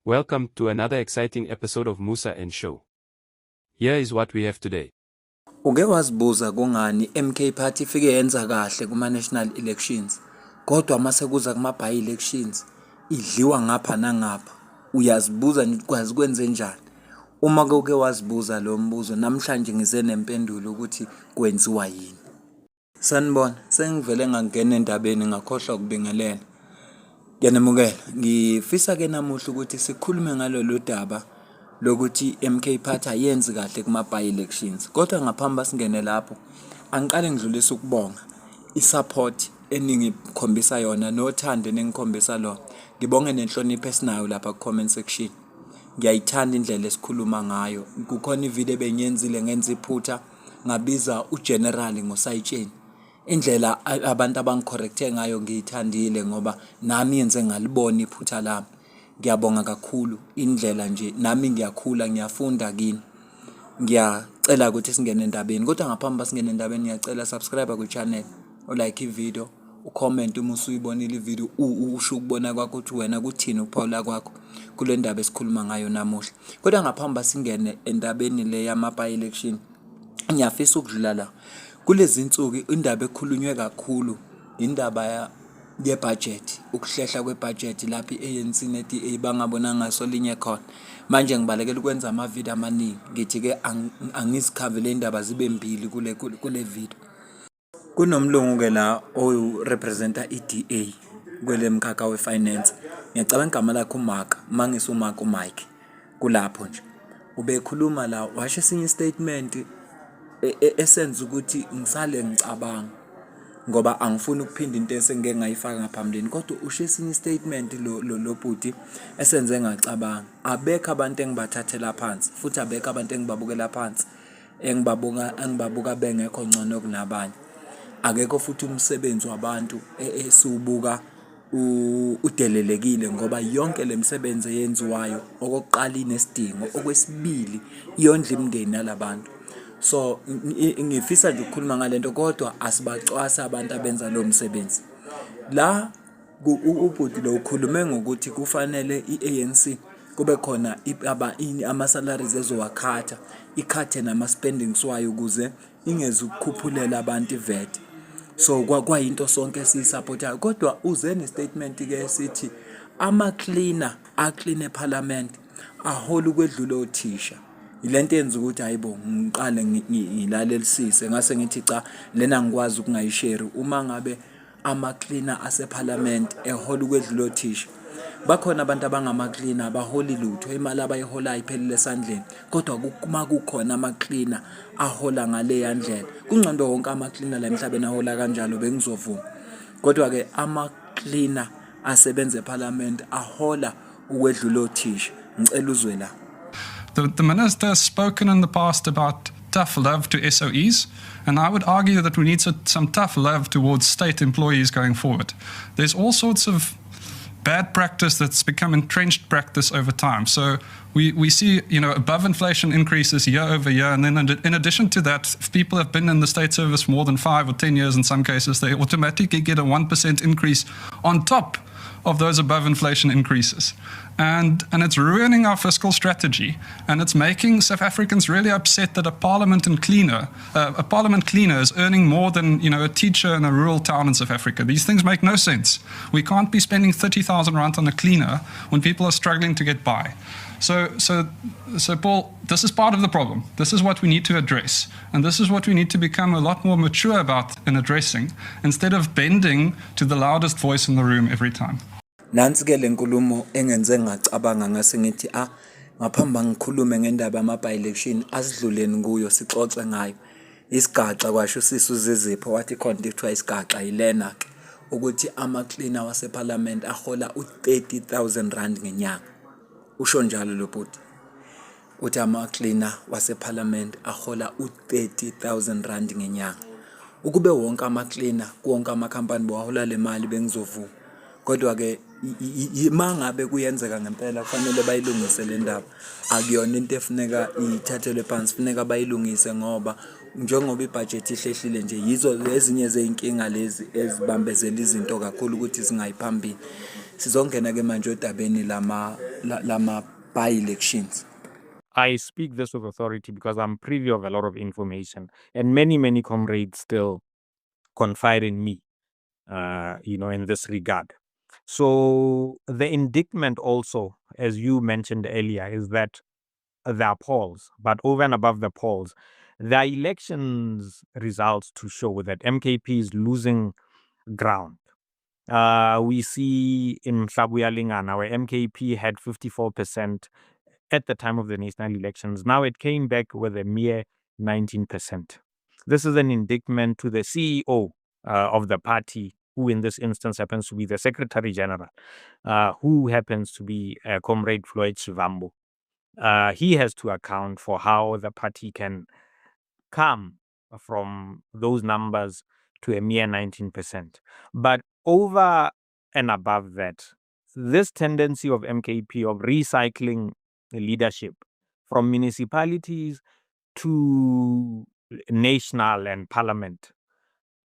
Welcome to another exciting episode of Musa and Show. Here is what we have today. Uke wazibuza kungani MK Party ifike yenza kahle kuma-national elections kodwa mase kuza kuma-by-elections idliwa ngapha nangapha? Uyazibuza nje kwazi kwenze njani? Uma uke wazibuza lo mbuzo, namhlanje ngize nempendulo ukuthi kwenziwa yini. Sanibona, sengivele ngangena endabeni ngakhohlwa ukubingelela. Ngiyanamukela. Ngifisa-ke namuhla ukuthi sikhulume ngalolu daba lokuthi i-MK Party ayenzi kahle kuma-by-elections. Kodwa ngaphambi singene lapho, angiqale ngidlulise ukubonga i-support eningikhombisa yona nothando eningikhombisa lona. Ngibonge nenhlonipho esinayo lapha ku-comment section. Ngiyayithanda indlela esikhuluma ngayo. Kukhona ividiyo ebengiyenzile, ngenza iphutha, ngabiza uGeneral ngosayitsheni. Indlela abantu abangi-correct-e ngayo ngiyithandile ngoba nami yenze ngalibona iphutha lami. Ngiyabonga kakhulu indlela nje, nami ngiyakhula, ngiyafunda kini. Ngiyacela ukuthi singene endabeni, kodwa ngaphambi uba singene endabeni, ngiyacela, subscribe kwi-channel, u-like ividiyo, u-comment uma usuyibonile ividiyo, usho ukubona kwakho ukuthi wena kuthini ukuphawula kwakho kule ndaba esikhuluma ngayo namuhla. Kodwa ngaphambi singene endabeni le yama-by-election, ngiyafisa ukudlula la. Kulezi nsuku indaba ekhulunywe kakhulu indaba yebhajethi, ukuhlehla kwebhajethi lapho i-ANC ne-DA bangabonanga ngaso linye khona. Manje ngibalekela ukwenza amavidiyo amaningi, ngithi-ke angizikhave le ndaba zibe mbili kule video. Kunomlungu-ke la orepresent-a i-DA kwele mkhakha we-finance. Ngiyacabanga igama lakhe uMark, uma ngisi uMark uMike, kulapho nje. Ubekhuluma la, washo esinye i-statement esenza ukuthi ngisale ngicabanga ngoba angifuni ukuphinda into esengike ngayifaka ngaphambilini, kodwa usho esinye i-statement lo bhuti esenze ngacabanga. Abekho abantu engibathathela phansi futhi abekho abantu engibabukela phansi, engibabuka bengekho ngcono kunabanye. Akekho futhi umsebenzi wabantu esiwubuka udelelekile ngoba yonke le misebenzi eyenziwayo, okokuqala, inesidingo, okwesibili, iyondla imindeni yalabantu. So ngifisa nje ukukhuluma ngale nto, kodwa asibacwasi abantu abenza lowo msebenzi. La ubhuti lo ukhulume ngokuthi kufanele i-ANC kube khona ama-salaries ezowa-cut-a, i-cut-e nama-spendings wayo ukuze ingeze ukukhuphulela abantu i-VAT. So kwayinto sonke esiyi-support-ayo, kodwa uze ne-statement-ke esithi ama-cleaner a-clean ephalamende ahola ukwedlula othisha. Yilento eyenza ukuthi, hhayi bo, ngiqale ngilalelisise, ngase ngithi cha, lena angikwazi ukungayi-share-i. Uma ngabe ama-cleaner asephalamende ehola ukwedlula othisha, bakhona abantu abangama-cleaner abaholi lutho, imali abayiholayo iphelele esandleni, kodwa uma kukhona ama-cleaner ahola ngaleya ndlela, kungcono wonke ama-cleaner la emhlabeni ahola kanjalo, bengizovuma. Kodwa-ke ama-cleaner asebenza ephalamende ahola ukwedlula othisha. Ngicela uzwe la. The minister has spoken in the past about tough love to SOEs, and I would argue that we need some tough love towards state employees going forward. There's all sorts of bad practice that's become entrenched practice over time. So we see above inflation increases year over year, and then in addition to that, if people have been in the state service for more than 5 or 10 years in some cases, they automatically get a 1% increase on top of those above inflation increases. And it's ruining our fiscal strategy. And it's making South Africans really upset that a parliament cleaner is earning more than a teacher in a rural town in South Africa. These things make no sense. We can't be spending 30,000 rand on a cleaner when people are struggling to get by. So Paul, this is part of the problem. This is what we need to address. And this is what we need to become a lot more mature about in addressing instead of bending to the loudest voice in the room every time. Nansi-ke le nkulumo engenze ngacabanga, ngase ngithi ngaphambi ngikhulume ngendaba yama-by-election, asidluleni kuyo sixoxe ngayo. Isigaxa, kwasho usisi uZizipho, wathi khona into ekuthiwa isigaxa, yilena-ke ukuthi ama-cleaner wasephalamende ahola u-R30 000 ngenyanga. Usho njalo lo bhuti. Uthi ama-cleaner wasephalamende ahola u-R30 000 ngenyanga. Ukube wonke ama-cleaner kuwonke amakhampani bawahola le mali, bengizovuma. Kodwa-ke uma ngabe kuyenzeka ngempela, kufanele bayilungise le ndaba. Akuyona into efuneka ithathelwe phansi, funeka bayilungise ngoba njengoba ibhajethi ihlehlile nje, yizo ezinye zey'nkinga lezi ezibambezela izinto kakhulu ukuthi zingayi phambili. Sizongena ke manje odabeni lama by elections. I speak this with authority because I'm privy of a lot of information, and many, many comrades still confide in me in this regard. So the indictment also, as you mentioned earlier, is that there are polls, but over and above the polls, there are elections results to show that MKP is losing ground. We see in Mhlabuyalingana, where MKP had 54% at the time of the national elections. Now it came back with a mere 19%. This is an indictment to the CEO of the party, who in this instance happens to be the Secretary General, who happens to be Comrade Floyd Shivambu. He has to account for how the party can come from those numbers to a mere 19%. But over and above that, this tendency of MKP of recycling the leadership from municipalities to national and parliament,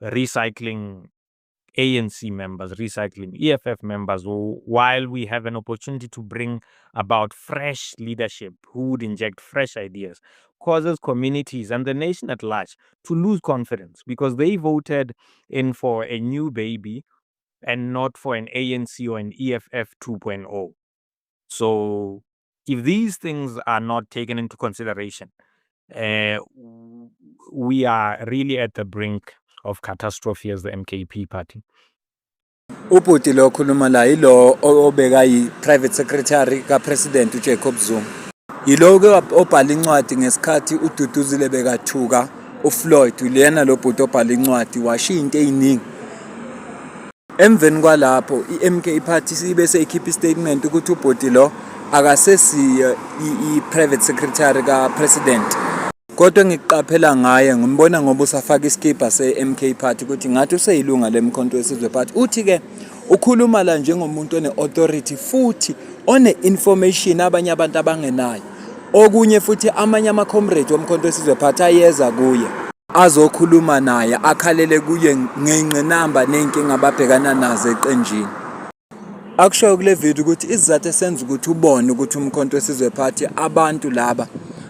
recycling ANC members, recycling EFF members, while we have an opportunity to bring about fresh leadership who would inject fresh ideas, causes communities and the nation at large to lose confidence because they voted in for a new baby and not for an ANC or an EFF 2.0. So if these things are not taken into consideration, we are really at the brink of catastrophe as the MKP party. Ubhuti lo okhuluma la yilo obeka yi-private secretary ka-President uJacob Zuma. Yilo ke obhala incwadi ngesikhathi uDuduzile bekathuka uFloyd, lena lo bhuti obhala incwadi washiya into eziningi. Emveni kwalapho i-MK Party sibe seyikhipha istatement ukuthi ubhuti lo akasesiye i-private secretary ka-president. Kodwa engikuqaphela ngaye ngimbona ngoba usafaka iskipa se-MK Party ukuthi ngathi useyilunga leMkhonto weSizwe Party. Uthi-ke ukhuluma la njengomuntu one-authority futhi one-information abanye abantu abangenayo. Okunye futhi, amanye ama-comrade woMkhonto weSizwe Party ayeza kuye azokhuluma naye, akhalele kuye ngengqinamba ney'nkinga ababhekana nazo eqenjini. Akushoyo kule video ukuthi isizathu esenza ukuthi ubone ukuthi uMkhonto weSizwe Party abantu laba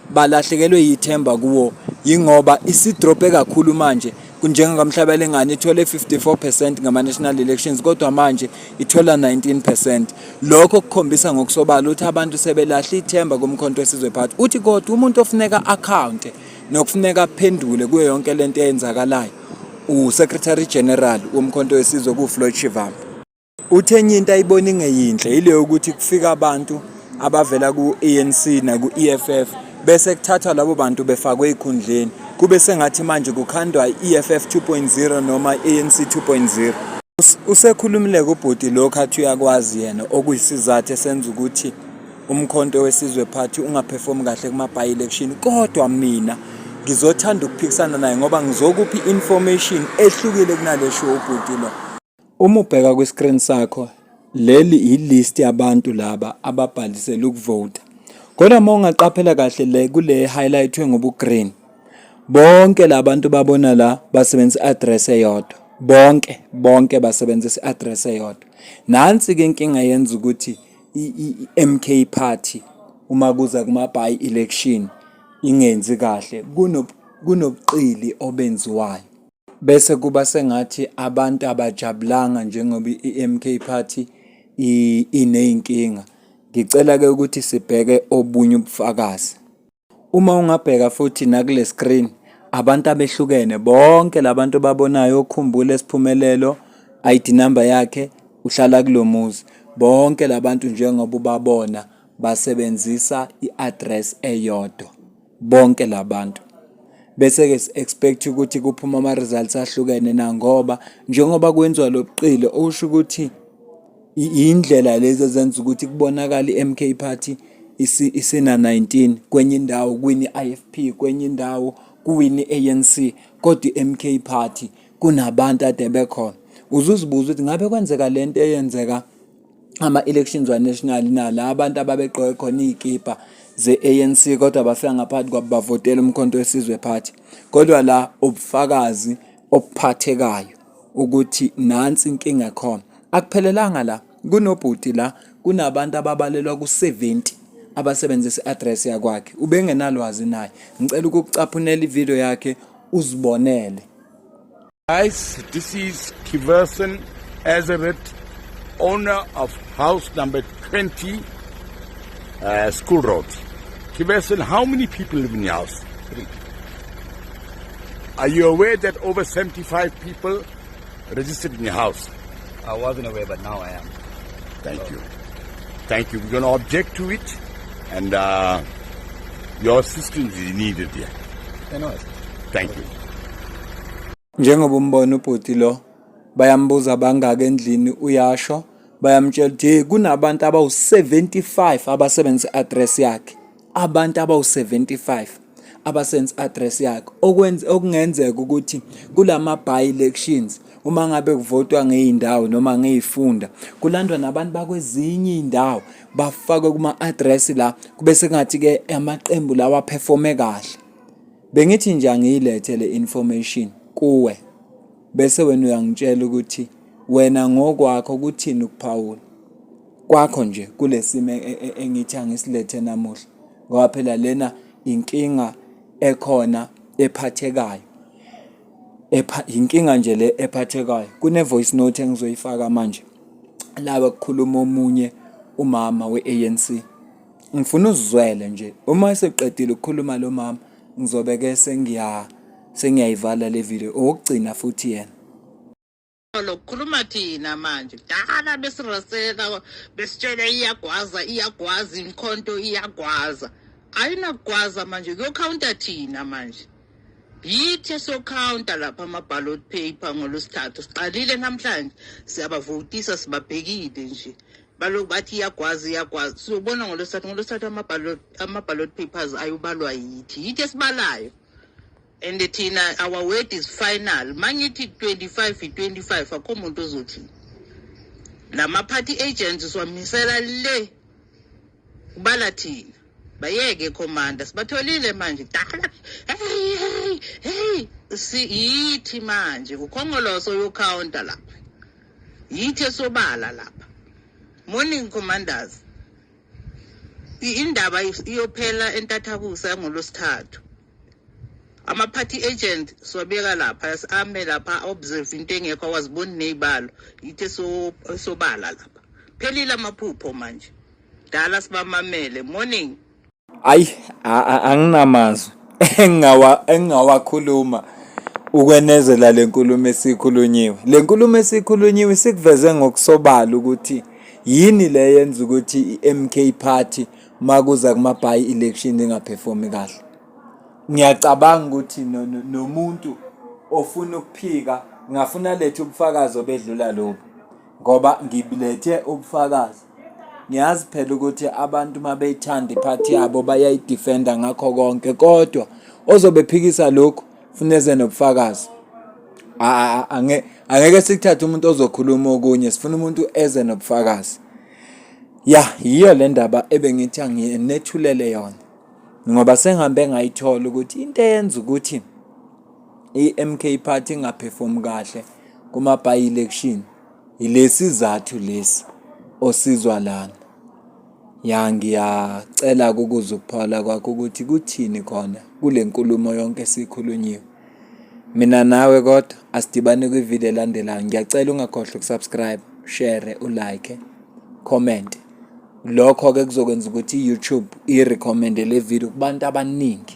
balahlekelwe yithemba kuwo yingoba isidrophe kakhulu manje. Kunjengakamhlabelengane ithole 54% ngama-national elections, kodwa manje ithola 19%. Lokho kukhombisa ngokusobala ukuthi abantu sebelahle ithemba kuMkhonto weSizwe Party. Uthi kodwa umuntu ofuneka akhawunte nokufuneka aphendule kuyo yonke lento eyenzakalayo uSecretary General woMkhonto weSizwe kuFloyd Shivambu. Uthe enye into ayibona ingeyinhle ile yokuthi kufika abantu abavela ku-ANC naku-EFF bese kuthathwa labo bantu befakwe ezikhundleni, kube sengathi manje kukhandwa i-EFF 2.0 noma i-ANC 2.0. Usekhulumile kubhuti lokhu athi uyakwazi yena okuyisizathu esenza ukuthi uMkhonto weSizwe Party ungaperform kahle kuma-by election, kodwa mina ngizothanda ukuphikisana naye ngoba ngizokupha i-information ehlukile kunale show ubhuti lo. Uma ubheka kwi-screen sakho, leli i-list yabantu laba ababhalisele ukuvota. Kodwa uma ungaqaphela kahle le kule highlightwe ngobu-green, bonke labantu babona la basebenzisa i-address eyodwa. Bonke bonke basebenzisa i-address eyodwa. Nansi-ke inkinga yenza ukuthi i-MK Party uma kuza kuma-by election ingenzi kahle, kunobuqili obenziwayo. Bese kuba sengathi abantu abajabulanga njengoba i-MK Party iney'nkinga. Ngicela-ke ukuthi sibheke obunye ubufakazi. Uma ungabheka futhi nakule screen, abantu abehlukene bonke labantu obabonayo, okhumbule Siphumelelo, ID number yakhe, uhlala kulo muzi. Bonke labantu njengoba ubabona basebenzisa i-address eyodwa. Bonke labantu. Bese-ke si-expect ukuthi kuphume ama-results ahlukene na? Ngoba njengoba kwenziwa lo buqili, okusho ukuthi indlela lezi ezenza ukuthi kubonakale i-MK Party isina 19 kwenye indawo, kuwina i-IFP kwenye indawo, kuwina i-ANC, kodwa i-MK Party kunabantu ade bekhona. Uzuzibuza ukuthi ngabe kwenzeka lento eyenzeka ama-elections wa-national na, la abantu ababegqoke khona iy'kipa ze-ANC kodwa bafika ngaphakathi kwabo bavotela uMkhonto weSizwe Party. Kodwa la ubufakazi obuphathekayo ukuthi nansi inkinga ekhona. Akuphelelanga la. Kunobhuti la, kunabantu ababalelwa ku-70 abasebenzisa i-address yakwakhe. Ubengenalwazi naye. Ngicela ukukucaphunela ivideo yakhe uzibonele. Guys, this is Kiverson Azeret, owner of house number 20, School Road. Kiverson, how many people live in your house? Three. Are you aware that over 75 people registered in your house? I wasn't aware, but now I am. Thank you. Thank you. We're going to object to it, and your assistance is needed here. Yeah, no, Thank you. Njengoba umbona ubhuti lo, bayambuza bangaka endlini, uyasho, bayamtshela ukuthi hey, kunabantu abawu-75 abasebenzisa i-address yakhe. Abantu abawu-75 abasebenzisa i-address yakhe. Okwenza okungenzeka ukuthi kulama by elections uma ngabe kuvotwa ngey'ndawo noma ngey'funda kulandwa nabantu bakwezinye iy'ndawo bafakwe kuma-address la kube sengathi-ke amaqembu lawa aphefome kahle. Bengithi nje angiyilethe le information kuwe bese wena uyangitshela ukuthi wena ngokwakho kuthini ukuphawula kwakho nje kulesimo engithi angisilethe namuhla, ngoba phela lena inkinga ekhona ephathekayo, inkinga nje le ephathekayo. Kune voice note engizoyifaka manje la bekukhuluma omunye umama we-ANC. Ngifuna uzizwele nje uma eseqedile ukukhuluma lo mama, ngizobe ke sengiyayivala le video owokugcina futhi yena. Lokukhuluma thina manje kudala besirasela besitshela iyagwaza, iyagwaza imkhonto, iyagwaza, ayinakugwaza manje, kuyokhawunta thina manje, yithi esiyokhawunta lapha ama-ballot paper ngolwesithathu. Siqalile namhlanje, siyabavotisa, sibabhekile nje, baloku bathi iyagwaza, iyagwaza, siyobona ngolwesithathu. Ngolwesithathu ama-ballot papers ayobalwa yithi, yithi esibalayo, and thina our word is final. Mangithi 25 i-25, akho muntu ozothi lama-party agents siwamisela le kubala thina, bayeke commander, sibatholile manje. Kudala hey hey hey, si yithi manje ukhongoloso yocounter lapha, yithi esobala lapha. Morning commanders, indaba iyophela entathakusa ngolwesithathu. Ama-party agent siwabeka lapha, ame lapha, observe into engekho, awaziboni ney'balo, yithi esobala lapha. Phelile amaphupho manje, dala sibamamele. Morning. Ayi, anginamazwi engingawakhuluma ukwenezela le nkulumo esikhulunyiwe. Le nkulumo esikhulunyiwe sikuveze ngokusobala ukuthi yini le yenza ukuthi i-MK Party makuza kuma by election ingaperformi kahle. Ngiyacabanga ukuthi nomuntu ofuna ukuphika ngafuna lethe ubufakazi obedlula lobu, ngoba ngibulethe ubufakazi. Ngiyazi phela ukuthi abantu uma beyithanda iphathi yabo bayayidefenda ngakho konke, kodwa ozobe ephikisa lokhu funa eze nobufakazi. Angeke sikuthathe umuntu ozokhuluma okunye, sifuna umuntu eze nobufakazi. Ya, yiyo le ndaba ebengithi anginethulele yona, ngoba sengihambe ngayithola ukuthi into eyenza ukuthi i-MK Party ingaperform kahle kuma by election ilesizathu lesi osizwa lana. Ya, ngiyacela ukuzwa ukuphawula kwakho ukuthi kuthini khona kule nkulumo yonke esikhulunyiwe. Mina nawe kodwa asidibane kwivideo elandelayo. Ngiyacela ungakhohlwa ukusubscribe, share, ulike, comment. Lokho ke kuzokwenza ukuthi i-YouTube i-recommend le video kubantu abaningi.